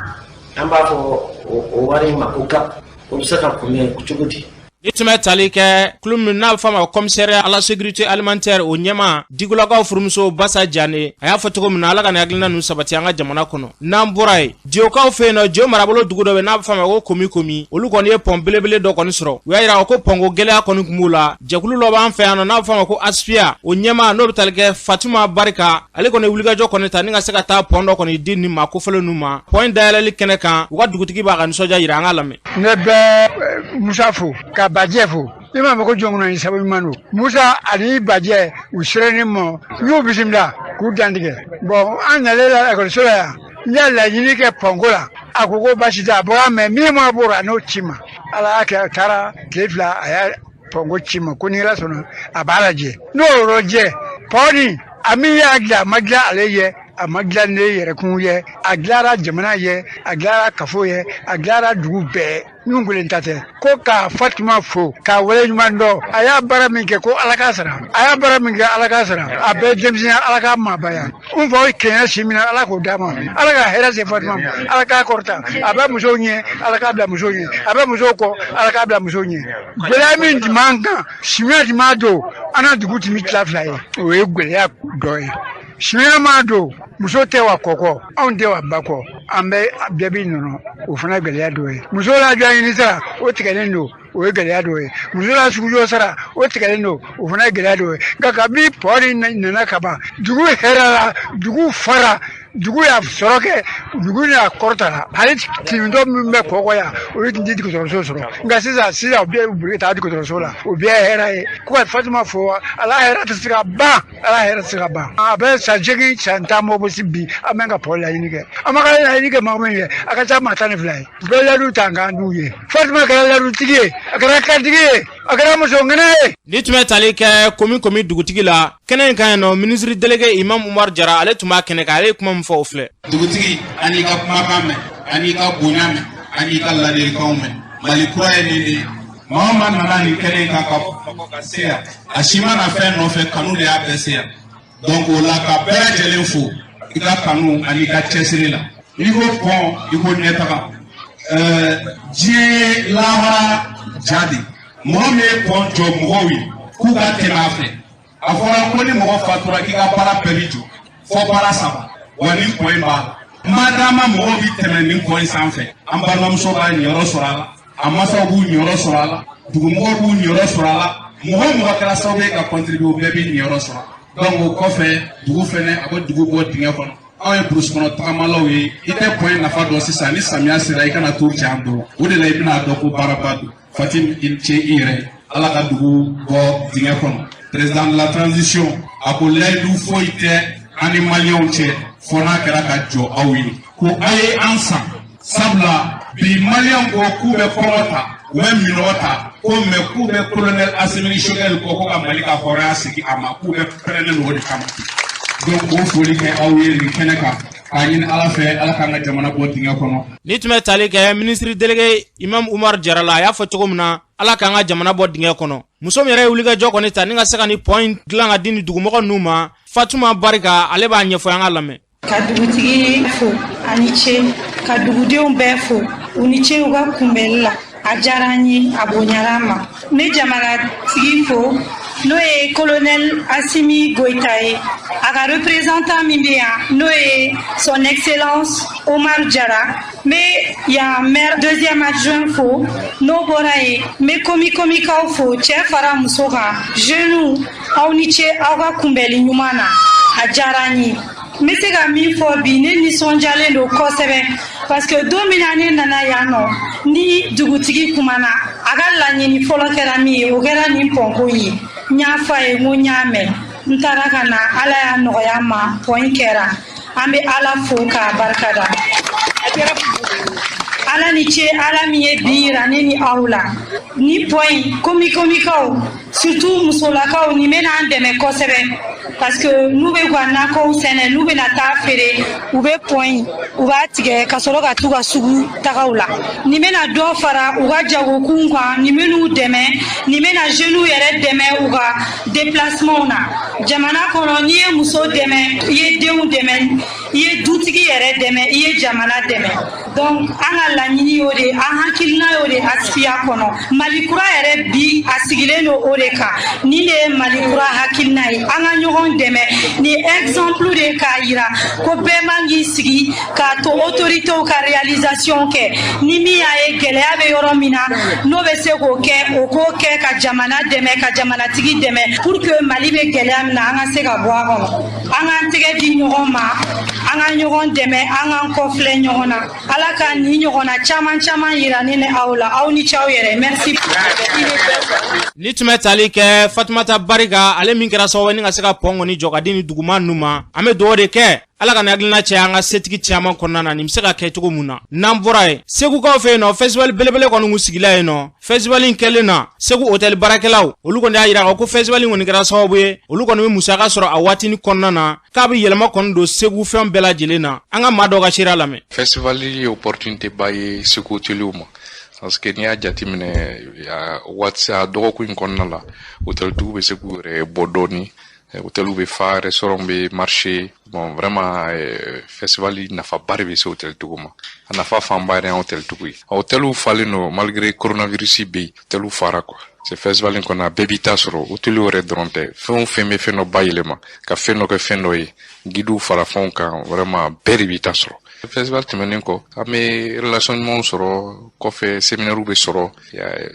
an b'a fɔ o wari in ma ko gap, o bɛ se ka kunbɛn cogo di? Ni tun bɛ tali kɛ kulu min n'a bɛ fɔ a ma commissaire à la sécurité alimentaire, o ɲɛmaa Digolakaw furumuso Basa Jane, a y'a fɔ cogo min na, Ala ka nin hakilina ninnu sabati an ka jamana kɔnɔ. N'an bɔra yen, Jiwokaw fɛ yen nɔ, Jiwo marabolo dugu dɔ bɛ n'a bɛ fɔ a ma ko Komi Komi, olu kɔni ye pɔn belebele dɔ kɔni sɔrɔ. U y'a yira ko pɔnko gɛlɛya kɔni tun b'u la. Jɛkulu dɔ b'an fɛ yan nɔ n'a bɛ fɔ a ma ko Asfiya, o ɲɛmaa n'o bɛ tali kɛ Fatima Barika, ale kɔni ye wulikajɔ kɔni ta ni ka se ka taa pɔn dɔ kɔni di nin maa kofɔlen ninnu ma. Pɔn in dayɛlɛli kɛnɛ kan, u ka dugutigi b'a ka nisɔndiya yira, an ka lamɛn. Ne bɛ Musa fo ka Bajɛ fo. I m'a fɔ ko jɔnkɔnɔ ni sabu ɲuman don. Musa ani Bajɛ, u sera ma, n y'u bisimila k'u dantigɛ. Bɔn, an nalen la ekɔliso la yan, n y'a laɲini kɛ pɔnko la. A ko ko baasi tɛ, a bɔra mɛ min ma bɔra a n'o ci ma. Ala y'a kɛ, a taara tile 2, a y'a pɔnko ci ma ko ni Ala sɔnna, a b'a lajɛ. N'o yɔrɔ jɛ pɔn nin, a min y'a dilan, a ma dilan ale ye, a ma dilan ne yɛrɛkun ye, a dilanra jamana ye, a dilanra kafo ye, a dilanra dugu bɛɛ. Min kelen ta tɛ. Ko ka Fatima fo k'a waleɲuman dɔn. A y'a baara min kɛ, ko Ala k'a sara. A y'a baara min kɛ, Ala k'a sara. A bɛɛ denmisɛnya, Ala k'a maabaya. N fa kɛɲɛ si min na, Ala k'o d'a ma. Ala ka hɛrɛ se Fatima ma. Ala k'a kɔrɔta. A bɛ musow ɲɛ, Ala k'a bila musow ɲɛ. A bɛ musow kɔ, Ala k'a bila musow ɲɛ. Gɛlɛya min tun b'an kan, simiya tun b'a don an na, dugu tun bɛ tila fila ye, o ye gɛlɛya dɔ ye. Simiya m'a don, muso tɛ wa kɔkɔ, anw tɛ wa ba kɔ, an bɛ bɛɛ b'i nɔnɔ, o fana gɛlɛya dɔ ye. Muso la jɔ ɲini sara, o tigɛlen don, o ye gɛlɛya dɔ ye. Muso la sugujɔ sara, o tigɛlen don, o fana ye gɛlɛya dɔ ye. Nka kabi pɔri nana ka ban, dugu hɛrɛ la, dugu fara, dugu y'a sɔrɔ kɛ, dugu y'a kɔrɔta. Hali tintɔ min bɛ kɔkɔ yan, olu tun tɛ dɔgɔtɔrɔso sɔrɔ. Nka sisan sisan, u bɛɛ boli ka taa dɔgɔtɔrɔso la, o bɛɛ ye hɛrɛ ye. Ko ka Fatima fo, Ala hɛrɛ tɛ se ka ban, Ala hɛrɛ tɛ se ka ban. A bɛ san 8, san 10 mɔ bɔ bi, an bɛ ka pɔli laɲini kɛ. An ma ka laɲini kɛ maa min ye, a ka ca maa 12 ye. U bɛ layidu ta k'an d'u ye. Fatima kɛra layidutigi ye, a kɛra kantigi ye, a kɛra muso ŋɛnɛ ye. Ni tun bɛ tali kɛ Komi Komi dugutigi la, kɛnɛ in kan yen nɔ, minisiri délégué Imam Umar Jara, ale tun b'a kɛnɛ kan, ale ye kuma min fɔ, o filɛ. Dugutigi, an y'i ka kumakan mɛn, an y'i ka bonya mɛn, an y'i ka ladilikanw mɛn. Mali kura ye nin de ye. Maa o maa nana nin kɛnɛ in kan ka bɔ Bamakɔ ka se yan, a si ma na fɛn nɔfɛ, kanu de y'a bɛɛ se yan. Donc o la, ka bɛɛ lajɛlen fo i ka kanu ani i ka cɛsiri la. N'i ko pɔn, i ko ɲɛtaga. Diɲɛ ye lahara ja de. Mɔgɔ min ye pɔn jɔ mɔgɔw ye k'u ka tɛmɛ a fɛ, a fɔra ko ni mɔgɔ fatura, k'i ka baara bɛɛ bi jɔ fɔ baara saba wa. Nin pɔn in b'a la, madama mɔgɔw bi tɛmɛ nin pɔn in sanfɛ, an balimamuso b'a ɲɛyɔrɔ sɔrɔ a la, a masaw b'u ɲɛyɔrɔ sɔrɔ a la, dugumɔgɔw b'u ɲɛyɔrɔ sɔrɔ a la, mɔgɔ o mɔgɔ kɛra sababu ye ka contribuer, o bɛɛ b'i ɲɛyɔrɔ sɔrɔ. Donc o kɔfɛ, dugu fɛnɛ, a bɛ dugu bɔ dingɛ kɔnɔ. Anw ye burusi kɔnɔ tagamalaw ye, i tɛ pɔn in nafa dɔn sisan. Ni samiya sera, i kana t'u cɛ an bolo, o de la i bɛna dɔn ko baaraba don. Fatim, i ce i yɛrɛ. Ala ka dugu bɔ dingɛ kɔnɔ. Président de la transition a ko layidu foyi tɛ an ni Maliyɛnw cɛ fɔ n'a kɛra ka jɔ aw ye, ko a ye an san. Sabula bi, Maliyɛnw ko k'u bɛ kɔngɔ ta, u bɛ minɔgɔ ta ko mɛ k'u bɛ colonel Asimi Choguel kɔ, ko ka Mali ka hɔrɔnya segin a ma, k'u bɛ pɛrɛnnen don o de kama. Donc o foli kɛ aw ye nin kɛnɛ kan, k'a ɲini Ala fɛ, Ala k'an ka jamana bɔ dingɛ kɔnɔ. Ni tun bɛ tali kɛ minisiri délégué Imam Umar Jara la, a y'a fɔ cogo min na, Ala k'an ka jamana bɔ dingɛ kɔnɔ. Muso min yɛrɛ ye wulikajɔ kɔni ta ni ka se ka ni pɔn in dilan ka di ni dugumɔgɔ ninnu ma, Fatuma Barika, ale b'a ɲɛfɔ, an ka lamɛn. Ka dugutigi fo, ani ce, ka dugudenw bɛɛ fo, u ni ce u ka kunbɛnli la. A diyara n ye, a bonyara n ma. N bɛ jamanatigi fo, n'o ye colonel Assimi Goïta ye, a ka représentant min bɛ yan, n'o ye son excellence Omar Jara. N bɛ yan maire deuxième adjoint fo. N'o bɔra yen, n bɛ komi-komikaw fo, cɛ fara muso kan, jeunes, aw ni ce aw ka kunbɛli ɲuman na, a diyara n ye. N bɛ se ka min fɔ bi, ne nisɔndiyalen don kosɛbɛ, parce que don min na ne nana yan nɔ ni dugutigi kumana, a ka laɲini fɔlɔ kɛra min ye, o kɛra nin pɔnko ye. N y'a fɔ a ye, n ko n y'a mɛn. N taara ka na, Ala y'a nɔgɔya n ma, pɔn in kɛra. An bɛ Ala fo k'a barika da. Ala ni ce, Ala min ye bi yira ne ni aw la. Ni pɔn in, komi-komikaw, surtout musolakaw, nin bɛna an dɛmɛ kosɛbɛ, parce que n'u bɛ ka nakɔw sɛnɛ, n'u bɛna taa feere, u bɛ pɔn in, u b'a tigɛ ka sɔrɔ ka t'u ka sugu tagaw la. Nin bɛna dɔ fara u ka jagokun kan, nin bɛn'u dɛmɛ, nin bɛna jeunes yɛrɛ dɛmɛ u ka déplacement na jamana kɔnɔ. N'i ye muso dɛmɛ, i ye denw dɛmɛ, i ye dutigi yɛrɛ dɛmɛ, i ye jamana dɛmɛ. Donc an ka laɲini y'o de, an hakilina y'o de ASFIA kɔnɔ. Mali kura yɛrɛ bi, a sigilen don o de kan. Nin de ye Mali kura hakilina ye, an ka ɲɔgɔn dɛmɛ. Nin exemple de k'a yira ko bɛɛ man k'i sigi k'a to autorités ka réalisation kɛ. Ni min y'a ye gɛlɛya bɛ yɔrɔ min na, n'o bɛ se k'o kɛ, o k'o kɛ ka jamana dɛmɛ, ka jamanatigi dɛmɛ, pour que Mali bɛ gɛlɛya min na, an ka se ka bɔ a kɔnɔ. An k'an tɛgɛ di ɲɔgɔn ma, an ka ɲɔgɔn dɛmɛ, an k'an kɔfilɛ ɲɔgɔn na. Ala ka nin ɲɔgɔnna caman caman yira ne ni aw la. Aw ni ce aw yɛrɛ, merci. Ni tun bɛ tali kɛ Fatumata Barika, ale min kɛra sababu ni ka se ka pɔn kɔni jɔ ka di ni duguma ninnu ma. An bɛ dugawu de kɛ, Ala ka hakilina caya an ka setigi caman kɔnɔna na, nin bɛ se ka kɛ cogo mun na. N'an bɔra yen, Segukaw fɛ yen nɔ, festival belebele kɔni kun sigila yen nɔ. Festival in kɛlen na, Segu hôtel baarakɛlaw, olu kɔni y'a yira ko festival in kɔni kɛra sababu ye, olu kɔni bɛ musaka sɔrɔ a waatinin kɔnɔna na, k'a bɛ yɛlɛma kɔni don Segu fɛn bɛɛ lajɛlen na. An ka maa dɔw ka seereya lamɛn. Festival ye opportunité ba ye Segu hôteliw ma, parce que n'i y'a jateminɛ, waati a dɔgɔkun in kɔnɔna la, hôteltigiw bɛ se k'u yɛrɛ bɔ dɔɔni, hôteliw bɛ fa, restaurant bɛ marché. Bon, vraiment, festival nafaba de bɛ se hôteltigiw ma. A nafa fanba yɛrɛ ye hôteltigiw ye. A hôteliw falen don malgré coronavirus bɛ yen, hôteliw fara quoi. C'est festival in kɔnɔ, a bɛɛ b'i ta sɔrɔ. Hôteliw yɛrɛ dɔrɔn tɛ, fɛn o fɛn bɛ fɛn dɔ bayɛlɛma ka fɛn dɔ kɛ fɛn dɔ ye, guidew fara fɛnw kan, vraiment bɛɛ de b'i ta sɔrɔ. Festival tɛmɛnen kɔ, an bɛ relation ɲumanw sɔrɔ kɔfɛ, séminaire bɛ sɔrɔ,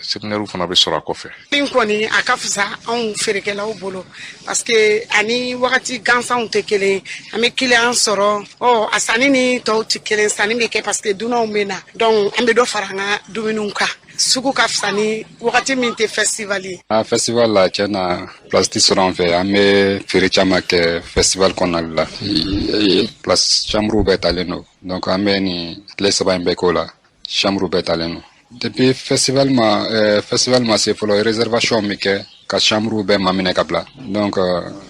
séminaire fana bɛ sɔrɔ a kɔfɛ. Nin kɔni a ka fisa anw feerekɛlaw bolo, parce que ani wagati gansanw tɛ kelen, an bɛ client sɔrɔ. Ɔ a sanni ni tɔw tɛ kelen, sanni bɛ kɛ parce que dunanw bɛ na, donc an bɛ dɔ fara an ka dumuniw kan. Sugu ka fisa ni wagati min tɛ festival ye. A festival la, tiɲɛ na, place tɛ sɔrɔ an fɛ. An bɛ feere caman kɛ festival kɔnɔna la, place chambre bɛɛ talen don. Donc an bɛ nin tile 3 in bɛɛ k'o la, chambre bɛɛ talen don. Depuis festival ma se fɔlɔ, réservation bɛ kɛ ka chambre bɛɛ maminɛ ka bila. Donc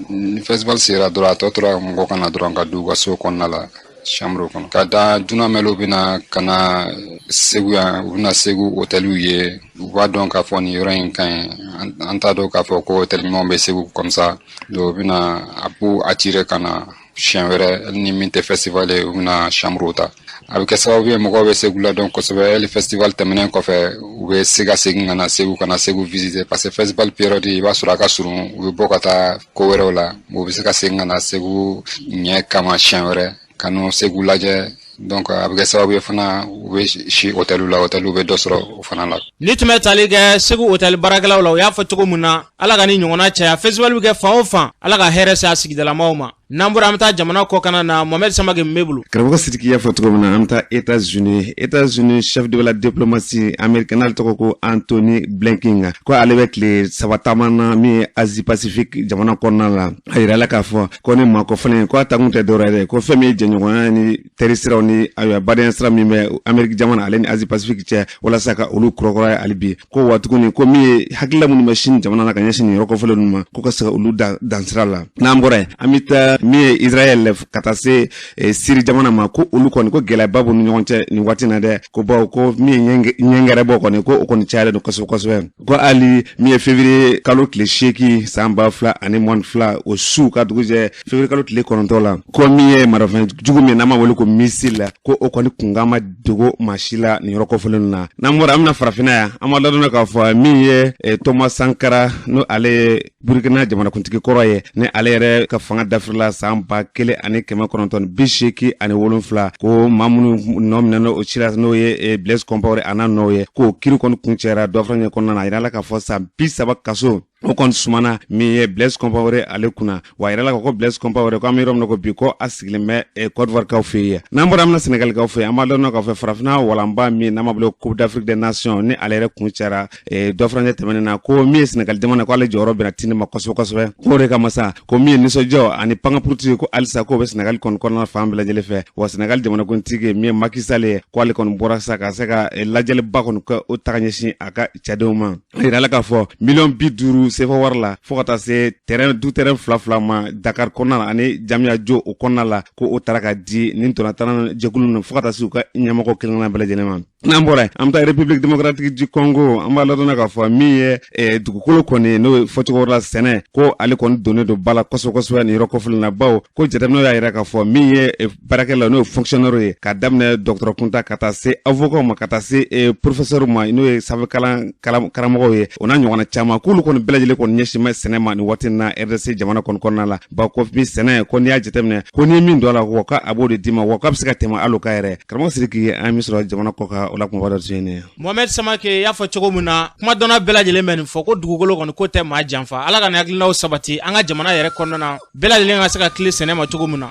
ni festival sera dɔrɔn, a tɔ tora mɔgɔ ka na dɔrɔn ka don u ka so kɔnɔna la, chambre kɔnɔ ka da. Dunan mɛlɛw bɛna ka na Segu yan, u bɛna Segu hôteliw ye, u b'a dɔn k'a fɔ nin yɔrɔ in ka ɲi. An t'a dɔn k'a fɔ ko hôtel ɲumanw bɛ Segu comme ça. Donc u bɛna a b'u attirer ka na siɲɛ wɛrɛ. Ni min tɛ festival ye, u bɛna chambre ta. A bɛ kɛ sababu ye mɔgɔw bɛ Segu ladɔn kosɛbɛ. Hali festival tɛmɛnen kɔfɛ, u bɛ se ka segin ka na Segu, ka na Segu visiter, parce que festival période, i b'a sɔrɔ a ka surun, u bɛ bɔ ka taa ko wɛrɛw la. U bɛ se ka segin ka na Segu ɲɛ kama siɲɛ wɛrɛ, ka n'o Segu lajɛ. Donc a bɛ kɛ sababu ye fana, u bɛ si hôteliw la, hôteliw bɛ dɔ sɔrɔ o fana la. Ni tun bɛ tali kɛ Segu hôtel baarakɛlaw la, u y'a fɔ cogo min na, Ala ka ni ɲɔgɔnna caya. Festival bɛ kɛ fan o fan, Ala ka hɛrɛ se a sigidalamaw ma. N'an bɔra, an bɛ taa jamana kɔkana na. Mohamed Samake min bɛ bolo. Karamɔgɔ Sidiki y'a fɔ cogo min na, an bɛ taa États-Unis. États-Unis chef de la diplomatie américaine, n'ale tɔgɔ ko Antony Blinken, ko ale bɛ tile 3 taama na min ye Asie Pacifique jamana kɔnɔna la. A yirala k'a fɔ ko ni maa kɔfɛlen ko a takun tɛ dɔwɛrɛ ye dɛ, ko fɛn min ye jɛɲɔgɔnya ni teri siraw ni ayiwa badenya sira min bɛ Amérique jamana ale ni Asie Pacifique cɛ, walasa ka olu kurakuraya hali bi. Ko wa tuguni, ko min ye hakilila minnu bɛ Chine jamana na ka ɲɛsin nin yɔrɔ kɔfɛlen ninnu ma, ko ka se ka olu dan sira la. N'an bɔra yen, an bɛ taa la min ye Israël ka taa se Siri jamana ma, ko olu kɔni ko gɛlɛyaba b'u ni ɲɔgɔn cɛ nin waati na dɛ. Ko bawo ko min ye ɲɛngɛrɛbɔ kɔni, ko o kɔni cayalen don kosɛbɛ kosɛbɛ. Ko hali min ye février kalo tile 8 san 2022, o su ka dugujɛ février kalo tile 9 la, ko min ye marafɛn jugu min n'an b'a wele ko missile la, ko o kɔni kunkan ma dogo maa si la nin yɔrɔ kofɔlen na. N'an bɔra, an bɛna farafinna yan. An b'a ladɔnna k'a fɔ min ye Thomas Sankara, n'o ale ye Burkina jamanakuntigi kɔrɔ ye, ni ale yɛrɛ ka fanga dafirila san 1987, ko maa minnu nɔ minɛna o ci la, n'o ye Blaise Compaoré a n'a nɔw ye, k'o kiri kɔni kuncɛra dɔ fana ɲɛ kɔnɔna na. A yirala k'a fɔ san 30 kaso o kɔni sumana min ye Blaise Compaoré ale kunna. Wa a yirala k'a ko Blaise Compaoré, ko an bɛ yɔrɔ min na ko bi, ko a sigilen bɛ Côte d'Ivoire kaw fɛ yen. N'an bɔra, an bɛna Sénégal kaw fɛ yen. An b'a dɔn k'a fɔ farafinna walanba min n'an b'a wele Coupe d'Afrique des Nations, ni ale yɛrɛ kuncɛra dɔ fana tɛmɛnen na, ko min ye Sénégal jamana, ko ale jɔyɔrɔ bɛnna tini ma kosɛbɛ kosɛbɛ. K'o de kama sa, ko min ye nisɔndiyaw ani pankapuruti, ko halisa k'o bɛ Sénégal kɔni kɔnɔna fan bɛɛ lajɛlen fɛ. Wa Sénégal jamanakuntigi min ye Macky Sall ye, ko ale kɔni bɔra sa ka se ka lajɛliba kɔni kɛ o taga ɲɛsin a ka cɛdenw ma. A yirala k'a fɔ miliyɔn 50 sefa wari la, fo ka taa se terrain du terrain fila fila ma Dakar kɔnɔna la ani Diamniadio o kɔnɔna la, ko o taara ka di nin ntolantan jɛkulu ninnu, fo ka taa se u ka ɲɛmɔgɔ kelen kelen bɛɛ lajɛlen ma. N'an bɔra yen, an bɛ taa République démocratique du Congo. An b'a ladɔnna k'a fɔ min ye dugukolo kɔni, n'o ye fɔcogo wɛrɛ la sɛnɛ, ko ale kɔni donnen don ba la kosɛbɛ kosɛbɛ nin yɔrɔ kɔfɛlen na, bawo ko jateminɛw y'a yira k'a fɔ min ye baarakɛla, n'o ye fonctionnaire ye, k'a daminɛ dɔgɔtɔrɔ kunta ka taa se avocat ma, ka taa se professeur ma, n'o ye sanfɛ kalan karamɔgɔw ye, o n'a ɲɔgɔnna caman, k'olu kɔni bɛɛ lajɛlen kɔni ɲɛsin bɛ sɛnɛ ma nin waati in na RDC jamana kɔni kɔnɔna la. Bawo ko bi sɛnɛ ko n'i y'a jateminɛ, ko n'i ye min don a la, wa ko a b'o de d'i ma, wa k'a bɛ se ka tɛmɛ hali o kan yɛrɛ. Karamɔgɔ Sidiki, an ye min sɔrɔ jamana kɔ kan, o la kumaba dɔ tun ye nin ye. Mohamed Samake, i y'a fɔ cogo min na, kuma dɔnna bɛɛ lajɛlen bɛ nin fɔ ko dugukolo kɔni ko tɛ maa janfa. Ala ka nin hakilinaw sabati an ka jamana yɛrɛ kɔnɔna na, bɛɛ lajɛlen ka se ka tile sɛnɛ ma cogo min na.